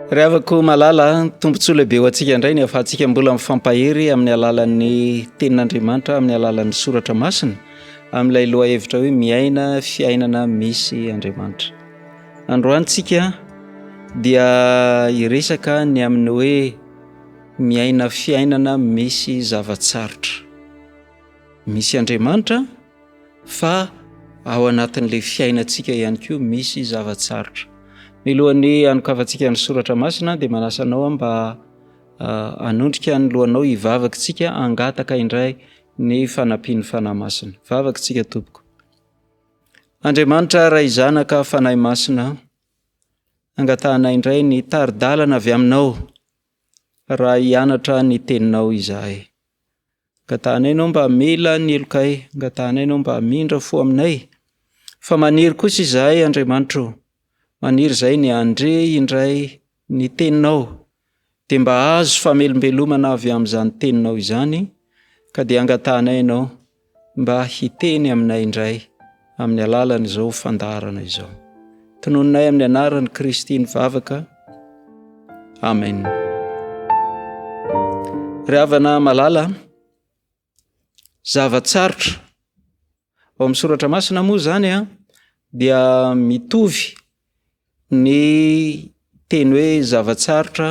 Ry havako malala, tombontsoa lehibe ho antsika indray ny ahafahantsika mbola mifampahery amin'ny alalan'ny tenin'Andriamanitra, amin'ny alalan'ny soratra masina, amin'ilay lohahevitra hoe miaina fiainana misy Andriamanitra. Androany tsika dia hiresaka ny amin'ny hoe miaina fiainana misy zava-tsarotra. Misy Andriamanitra fa ao anatin'ilay fiainantsika ihany koa misy zava-tsarotra. Milohan'ny hanokafantsika ny soratra masina dia manasa anao aho mba ah, hanondrika ny lohanao hivavaka isika hangataka indray ny fanampian'ny Fanahy Masina. Vavaka isika tompoko. Andriamanitra Ray Zanaka Fanahy Masina, angatahana indray ny tari-dalana avy aminao raha hianatra ny teninao izahay. Angatahanay Ianao mba hamela ny helokay, angatahanay Ianao mba hamindra fo aminay. Fa maniry kosa izahay, Andriamanitra o, maniry izahay ny handre indray ny teninao, dia mba hahazo famelombelomana avy amin'izany teninao izany, ka dia angatahanay Ianao mba hiteny aminay indray amin'ny alalan'izao fandaharana izao. Tononinay amin'ny anaran'i Kristy ny vavaka. Amen. Ry havana malala, zava-tsarotra ao amin'ny soratra masina moa izany a dia mitovy ny teny hoe zava-tsarotra,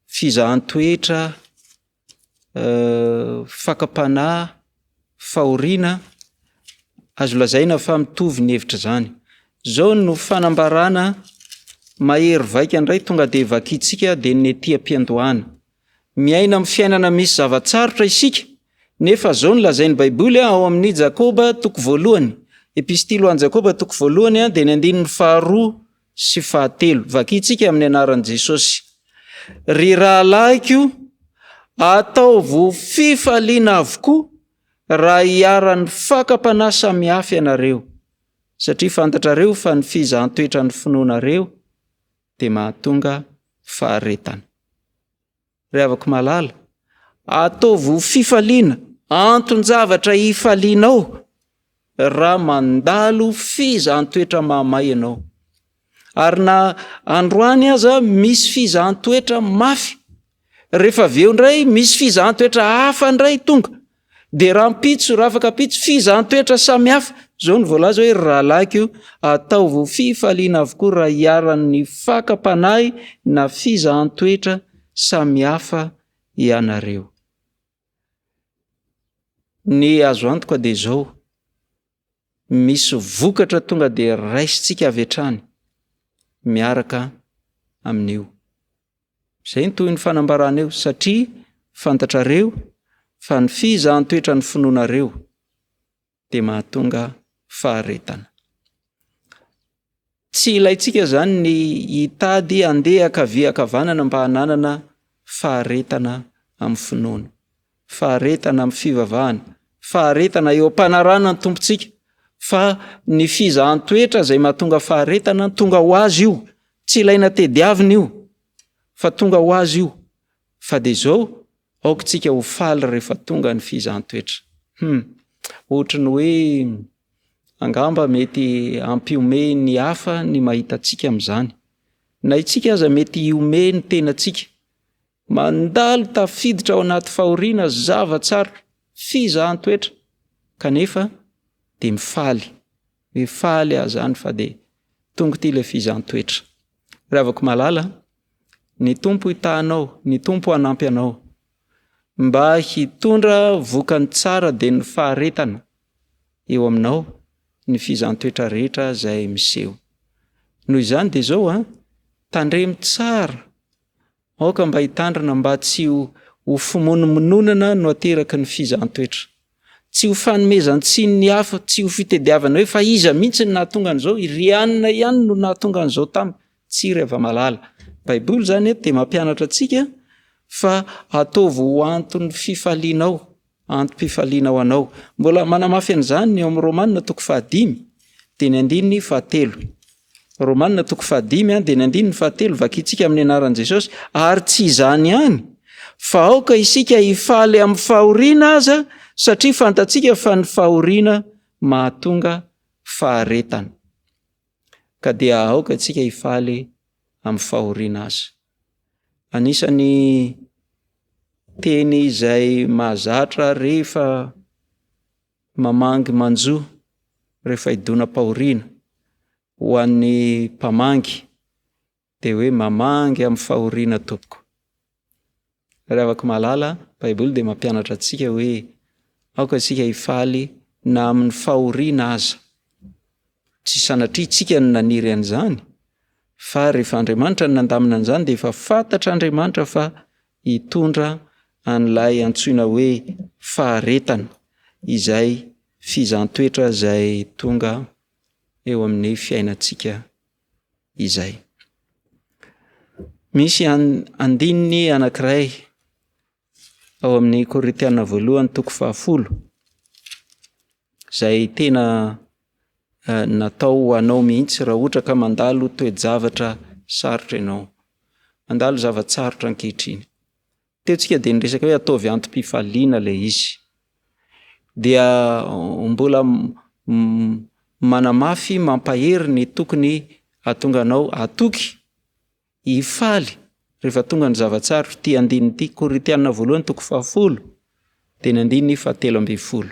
fizahan-toetra, fakam-panahy, fahoriana, azo lazaina fa mitovy ny hevitra izany. Izao no fanambarana mahery vaika indray tonga dia vakintsika dia ny ety am-piandohana. Miaina amin'ny fiainana misy zava-tsarotra isika, nefa izao no lazain'ny Baiboly ao amin'ny Jakoba toko voalohany, Epistily ho an'i Jakoba toko voalohany dia ny andininy faharoa sy fahatelo. Vakintsika amin'ny anaran'i Jesosy. Ry rahalahiko, ataovy ho fifaliana avokoa raha iharan'ny fakam-panahy samihafa ianareo, satria fantatrareo fa ny fizahan-toetran'ny finoanareo dia mahatonga faharetana. Ry havako malala, ataovy ho fifaliana, anton-javatra hifalianao raha mandalo fizahan-toetra mahamay ianao. Ary na androany aza misy fizahan-toetra mafy, rehefa avy eo indray misy fizahan-toetra hafa indray tonga. Dia rahampitso, rafakampitso, fizahan-toetra samihafa. Izao no voalaza hoe, ry rahalahiko, ataovy ho fifaliana avokoa raha iharan'ny fakam-panahy na fizahan-toetra samihafa ianareo. Ny azo antoka dia izao, misy vokatra tonga dia raisintsika avy hatrany miaraka amin'io. Izay no tohin'ny fanambarana eo, satria fantatrareo fa ny fizahan-toetran'ny finoanareo dia mahatonga faharetana. Tsy ilaintsika izany ny hitady handeha ankavia ankavanana mba hananana faharetana amin'ny finoana, faharetana amin'ny fivavahana, faharetana eo am-panarahana ny Tompontsika, fa ny fizahan-toetra izay mahatonga faharetana tonga ho azy io, Tsy ilaina tediavina io fa tonga ho azy io fa dia izao aoka tsika ho faly rehefa tonga ny fizahan-toetra. Hum, ohatry ny hoe angamba mety hampihomehy ny hafa ny mahita antsika amin'izany. Na itsika aza mety hihomehy ny tenantsika. Mandalo tafiditra ao anaty fahoriana zava-tsarotra, fizahan-toetra, kanefa dia mifaly. Mifaly aho zany fa dia tonga ity ilay fizahan-toetra. Ry havako malala, ny Tompo hitaha anao, ny Tompo hanampy anao mba hitondra vokany tsara dia ny faharetana eo aminao ny fizahan-toetra rehetra izay miseho. Noho izany dia izao an, tandremo tsara Aoka mba hitandrina mba tsy ho fimonomononana no ateraky ny fizahan-toetra. Tsy ho fanomezan-tsiny ny hafa, tsy ho fitediavana hoe fa iza mihitsy no nahatonga an'izao, i Rianina ihany no nahatonga an'izao tamiko. Tsia ry hava-malala. Baiboly izany eto dia mampianatra antsika fa ataovy ho anton'ny fifalianao antom-pifaliana ho anao. Mbola manamafy an'izany ny ao amin'ny Romana toko fahadimy, dia ny andininy fahatelo. Romana toko fahadimy dia ny andininy fahatelo, vakintsika amin'ny anaran'i Jesosy, ary tsy izany ihany, fa aoka isika hifaly amin'ny fahoriana aza, satria fantatsika fa ny fahoriana mahatonga faharetana. Ka dia aoka isika hifaly. amin'ny fahoriana aza. Anisan'ny teny izay mahazatra rehefa mamangy manjo, rehefa idonam-pahoriana ho an'ny mpamangy dia hoe mamangy amin'ny fahoriana tompoko. Ry havako malala, Baiboly dia mampianatra antsika hoe aoka isika hifaly na amin'ny fahoriana aza. Tsy sanatria tsika no naniry an'izany, fa rehefa Andriamanitra no nandamina an'izany dia efa fantatr'Andriamanitra fa hitondra an'ilay antsoina hoe faharetana, izay fizan-toetra izay tonga eo amin'ny fiainantsika izay. Misy andininy anankiray ao amin'ny Korintiana voalohany toko fahafolo izay tena eh, natao ho anao mihitsy raha ohatra ka mandalo toe-javatra sarotra ianao. Mandalo zava-tsarotra ankehitriny. Teo tsika dia niresaka hoe ataovy antom-pifaliana ilay izy. Dia mbola manamafy, mampahery ny tokony hahatonga anao hatoky, hifaly rehefa tonga ny zava-tsarotra ity andininy ity. Korintiana voalohany toko fahafolo dia ny andininy fahatelo ambin'ny folo.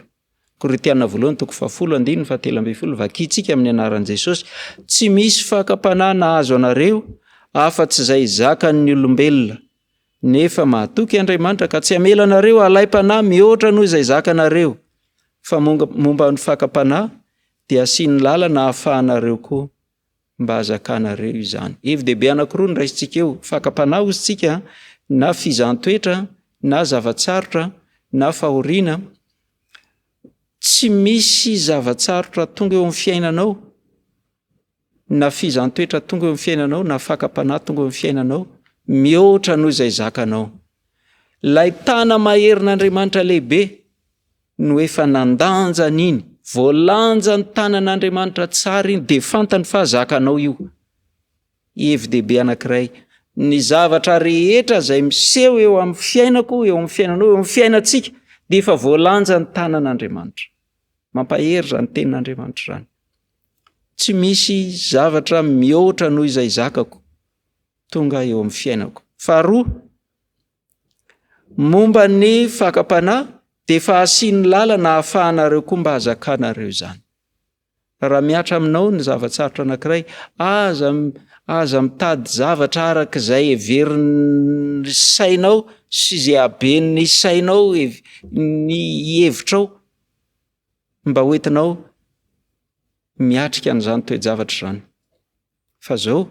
Korintiana voalohany toko fahafolo andininy fahatelo ambin'ny folo, vakintsika amin'ny anaran'i Jesosy. Tsy misy fakam-panahy nahazo anareo afa-tsy izay zakan'ny olombelona. Nefa mahatoky Andriamanitra ka tsy hamela anareo halaim-panahy mihoatra noho izay zakanareo, fa momba ny fakam-panahy dia asiany lalana ahafahanareo koa mba hazakanareo izany. Hevi-dehibe anankiroa no raisintsika eo, fakam-panahy hozy tsika na fizahan-toetra na zava-tsarotra na fahoriana. Tsy misy zava-tsarotra tonga eo amin'ny fiainanao na fizan-toetra tonga eo amin'ny fiainanao na fakam-panahy tonga eo amin'ny fiainanao mihoatra noho izay zakanao. Ilay tana maherin'Andriamanitra lehibe no efa nandanja an'iny, voalanja ny tanan'Andriamanitra tsara iny dia fantany fa zakanao io. Hevi-dehibe anankiray, ny zavatra rehetra izay miseho eo amin'ny fiainako, eo amin'ny fiainanao, eo amin'ny fiainantsika dia efa voalanja ny tanan'Andriamanitra. Mampahery izany tenin'Andriamanitra izany. Tsy misy zavatra mihoatra noho izay zakako tonga eo amin'ny fiainako. Faharoa, momba ny fakam-panahy dia efa asian'ny lalana ahafahanareo koa mba hazakanareo izany. Raha mihatra aminao ny zava-tsarotra anankiray, aza aza mitady zavatra araka izay heverin'ny sainao sy izay haben'ny sainao ny hevitrao mba hoentinao miatrika an'izany toe-javatra izany. Fa zao,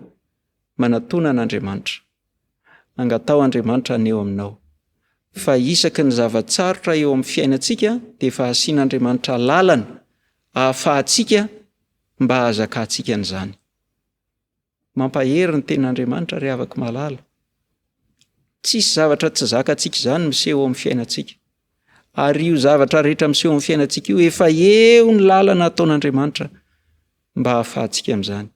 manatona an'Andriamanitra. Angataho Andriamanitra haneho aminao fa isaky ny zava-tsarotra eo amin'ny fiainantsika dia efa hasian'Andriamanitra lalana ahafahantsika mba hahazakantsika an'izany. Mampahery ny tenin'Andriamanitra ry havako malala. Tsisy zavatra tsy zakantsika izany miseho ao amin'ny fiainantsika. Ary io zavatra rehetra miseho amin'ny fiainantsika io efa eo ny lalana ataon'Andriamanitra mba hahafahantsika amin'izany.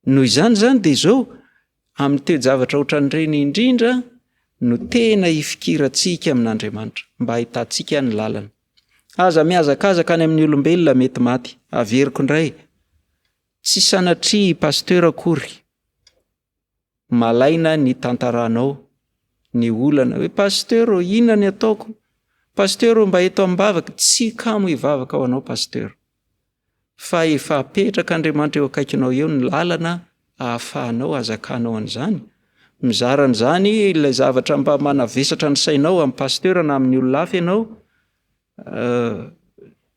Noho izany izany dia izao, amin'ny toe-javatra ohatran'ireny indrindra no tena hifikirantsika amin'Andriamanitra mba hahitantsika ny lalana. Aza mihazakazaka any amin'ny olombelona mety maty. Averiko indray, Tsy sanatria i Pasteur akory malaina ny tantaranao ny olana hoe Pasteur ô inona ny ataoko? Pasteur ô mba eto am-bavaka, tsy kamo hivavaka ho anao Pasteur fa efa apetrak'Andriamanitra eo akaikinao eo ny lalana ahafahanao azakanao an'izany, mizara an'izany ilay zavatra mba manavesatra ny sainao amin'ny Pasteur na amin'ny olona hafa ianao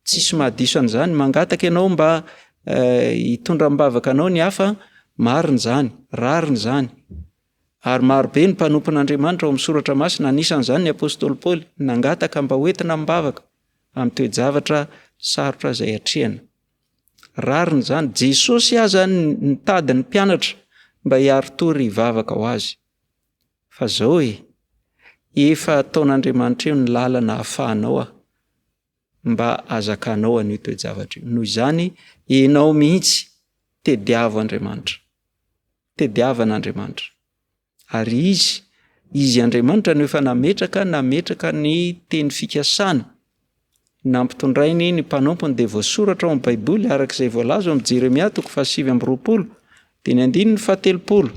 Tsisy mahadiso an'izany, mangataka ianao mba hitondra am-bavaka anao ny hafa, marina izany, rariny izany. Ary marobe ny mpanompon'Andriamanitra ao amin'ny soratra masina, anisan'izany ny apostoly Paoly, nangataka mba hoentina am-bavaka amin'ny toe-javatra sarotra izay atrehina. Rariny izany, Jesosy aza nitady ny mpianatra mba hiari-tory hivavaka ho azy. Fa zao e, efa ataon'Andriamanitra eo ny lalana ahafahanao aho mba azakanao an'io toe-javatra io. Noho izany, enao mihitsy tediavo Andriamanitra. Tediava an'Andriamanitra. Ary izy, izy Andriamanitra no efa nametraka, nametraka ny teny fikasana. Nampitondrainy ny mpanompony dia voasoratra ao amin'ny Baiboly araka izay voalaza ao amin'ny Jeremia toko fahasivy amby roapolo, dia ny andininy fahatelopolo.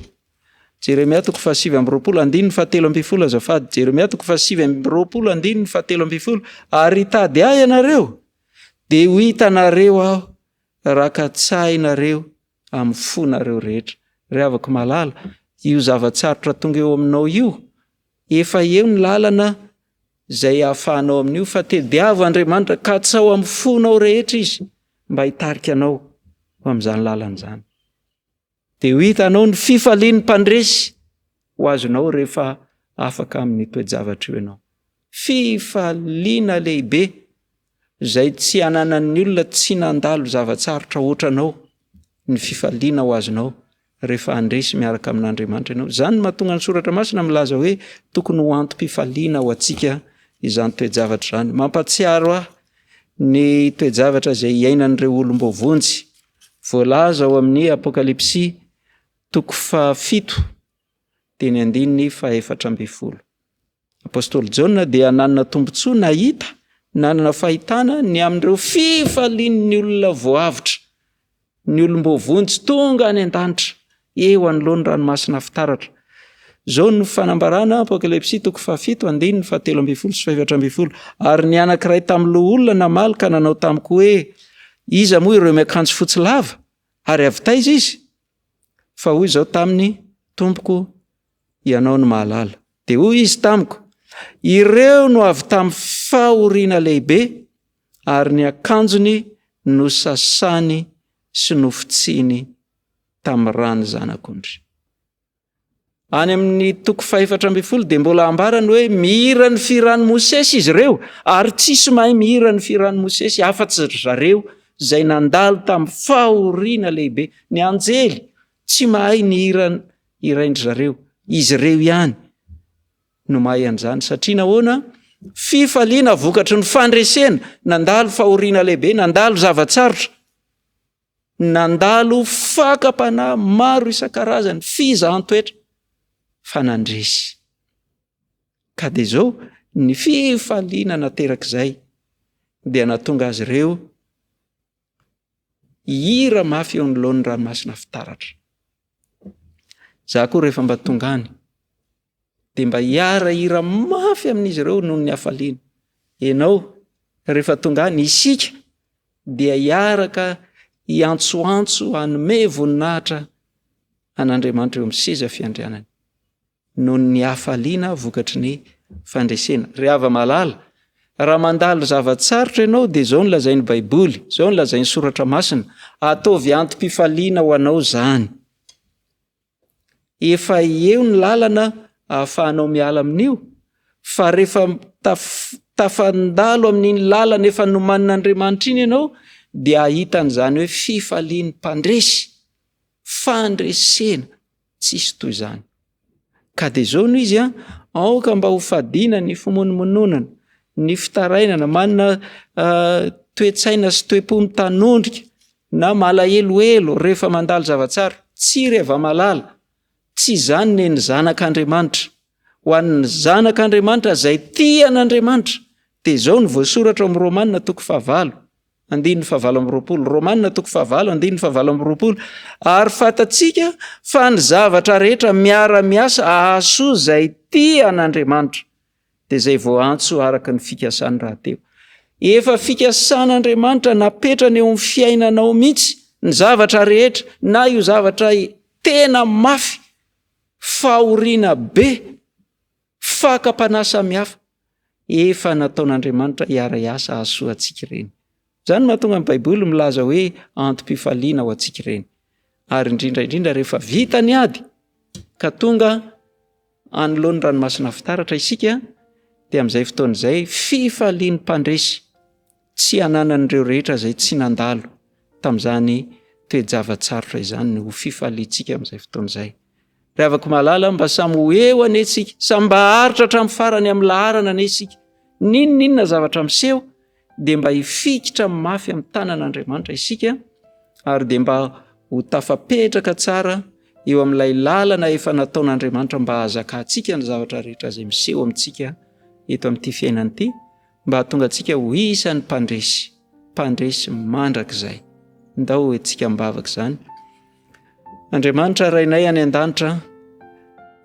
Jeremia toko faha-29 andininy faha-13 azafady. Jeremia toko faha-29 andininy faha-13. Ary hitady ahy ianareo, dia ho hitanareo aho raha katsahinareo amin'ny fonareo rehetra. Ry havako malala, io zava-tsarotra tonga eo aminao io, efa eo ny lalana izay ahafahanao amin'io fa tediavo Andriamanitra, katsao amin'ny fonao rehetra izy mba hitarika anao ho amin'izany lalana izany. Dia ho hitanao ny fifalian'ny mpandresy ho azonao rehefa afaka amin'ny toe-javatra io ianao. Fifaliana lehibe izay tsy ananan'ny olona tsy nandalo zava-tsarotra hoatranao ny fifaliana ho azonao rehefa handresy miaraka amin'Andriamanitra ianao. Izany no mahatonga ny soratra masina milaza hoe tokony ho antom-pifaliana ho antsika izany toe-javatra izany. Mampahatsiaro ahy ny toe-javatra izay iainan'ireo olom-boavonjy voalaza ao amin'ny Apokalypsy toko fahafito teny andininy fahefatra ambin'ny folo. Apostoly Jaona dia nanana tombontsoa nahita, nanana fahitana ny amin'ireo fifalian'ny olona voavotra, ny olom-boavonjy tonga any an-danitra, eo anoloan'ny ranomasina fitaratra. Izao no fanambarana Apokalypsy toko fahafito andininy fahatelo ambin'ny folo sy fahefatra ambin'ny folo. Ary ny anankiray tamin'ny loholona namaly ka nanao tamiko hoe, Iza moa ireo miakanjo fotsy lava? Ary avy taiza izy? Fa hoy izaho taminy, Tompoko, ianao no mahalala. Dia hoy izy tamiko, Ireo no avy tamin'ny fahoriana lehibe, ary ny akanjony nosasany sy nofotsiny tamin'ny ran'ny Zanak'ondry. Any amin'ny toko fahefatra ambin'ny folo dia mbola ambarany hoe mihira ny fihiran'i Mosesy izy ireo, ary tsisy mahay mihira ny fihiran'i Mosesy afa-tsy ry zareo izay nandalo tamin'ny fahoriana lehibe. Ny anjely tsy mahay ny hira hirain-dry zareo, izy ireo ihany no mahay an'izany. Satria nahoana? Fifaliana vokatry ny fandresena, nandalo fahoriana lehibe, nandalo zava-tsarotra. Nandalo fakam-panahy maro isan-karazany, fizahan-toetra, fa nandresy. Ka dia izao, ny fifaliana naterak'izay dia nahatonga azy ireo hihira mafy eo anoloan'ny ranomasina fitaratra. Za koa rehefa mba tonga any dia mba hiara-hira mafy amin'izy ireo noho ny hafaliana. Ianao rehefa tonga any, isika dia hiaraka hiantsoantso hanome voninahitra an'Andriamanitra eo amin'ny seza fiandrianany noho ny hafaliana vokatry ny fandresena. Ry hava-malala, raha mandalo zava-tsarotra ianao dia izao no lazain'ny Baiboly, izao no lazain'ny Soratra Masina, ataovy antom-pifaliana ho anao izany. Efa eo ny lalana ahafahanao miala amin'io, fa rehefa tafandalo amin'iny lalana efa nomanin'Andriamanitra iny ianao, dia hahita an'izany hoe fifalian'ny mpandresy, fandresena, tsisy toy izany. Ka dia izao no izy an, aoka mba ho fadiana ny fimonomononana, ny fitarainana, manana toe-tsaina sy toe-po mitanondrika, na malahelohelo rehefa mandalo zava-tsarotra. Tsia ry hava-malala, tsy izany ny ny zanak'Andriamanitra. Ho an'ny zanak'Andriamanitra izay tia an'Andriamanitra, dia izao no voasoratra ao amin'ny Romana toko fahavalo, andininy fahavalo amby roapolo. Romana toko fahavalo, andininy fahavalo amby roapolo. Ary fantatsika fa ny zavatra rehetra miara-miasa hahasoa izay tia an'Andriamanitra. dia izay voaantso araka ny fikasany rahateo. Efa fikasan'Andriamanitra napetrany eo amin'ny fiainanao mihitsy ny zavatra rehetra, na io zavatra tena mafy, fahoriana be, fakam-panahy samihafa, efa nataon'Andriamanitra hiara-hiasa hahasoa antsika ireny. Izany no mahatonga ny Baiboly milaza hoe antom-pifaliana ho antsika ireny. Ary indrindra indrindra rehefa vita ny ady ka tonga anoloan'ny ranomasina fitaratra isika dia amin'izay fotoana izay fifalian'ny mpandresy tsy ananan'ireo rehetra izay tsy nandalo tamin'izany toe-java-tsarotra izany no ho fifaliantsika amin'izay fotoana izay. Ry havako malala, mba samy ho eo anie isika, samy mba haharitra hatramin'ny farany amin'ny laharana anie isika. N'inon'inona zavatra miseho dia mba hifikitra mafy amin'ny tanan'Andriamanitra isika ary dia mba ho tafapetraka tsara eo amin'ilay lalana efa nataon'Andriamanitra mba hahazakantsika ny zavatra rehetra izay miseho amintsika eto amin'ity fiainana ity mba hahatonga antsika ho isan'ny mpandresy, mpandresy mandrakizay. Ndao ho entsika am-bavaka izany. Andriamanitra Rainay any an-danitra,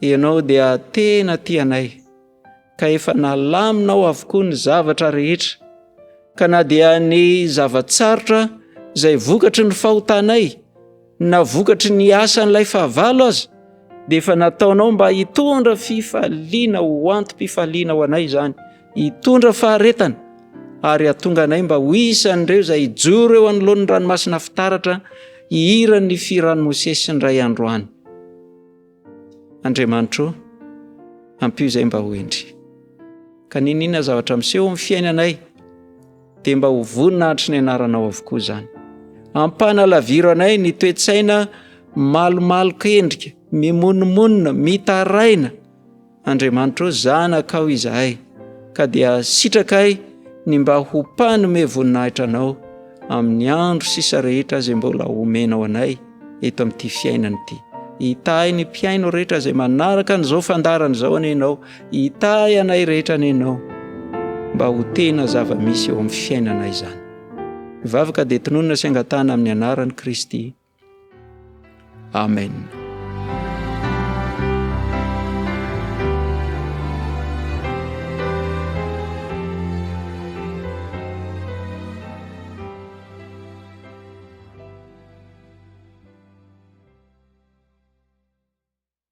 Ianao dia tena tia anay ka efa nalaminao avokoa ny zavatra rehetra, ka na dia ny zava-tsarotra izay vokatry ny fahotanay na vokatry ny asan'ilay fahavalo aza dia efa nataonao mba hitondra fifaliana ho antom-pifaliana ho anay izany, hitondra faharetana ary hatonga anay mba ho isan'ireo izay hijoro eo anoloan'ny ranomasina fitaratra hihira ny fihiran'i Mosesy indray andro any. Andriamanitro, ampio izay mba ho hendry. Ka n'inon'inona zavatra miseho amin'ny fiainanay, dia mba ho voninahitry ny anaranao avokoa izany. Ampanalaviro anay ny toe-tsaina malomaloka endrika, mimonomonona, mitaraina. Andriamanitro ô, zanakao izahay, ka dia sitrakay ny mba ho mpanome voninahitra anao amin'ny andro sisa rehetra izay mbola omenao anay eto amin'ity fiainana ity. Hitahy ny mpihaino rehetra izay manaraka an'izao fandaharana izao anie ianao. Hitahy anay rehetra anie ianao mba ho tena zava-misy eo amin'ny fiainanay izany. Ny vavaka dia tononina sy angatahana amin'ny anaran'i Kristy. Amen.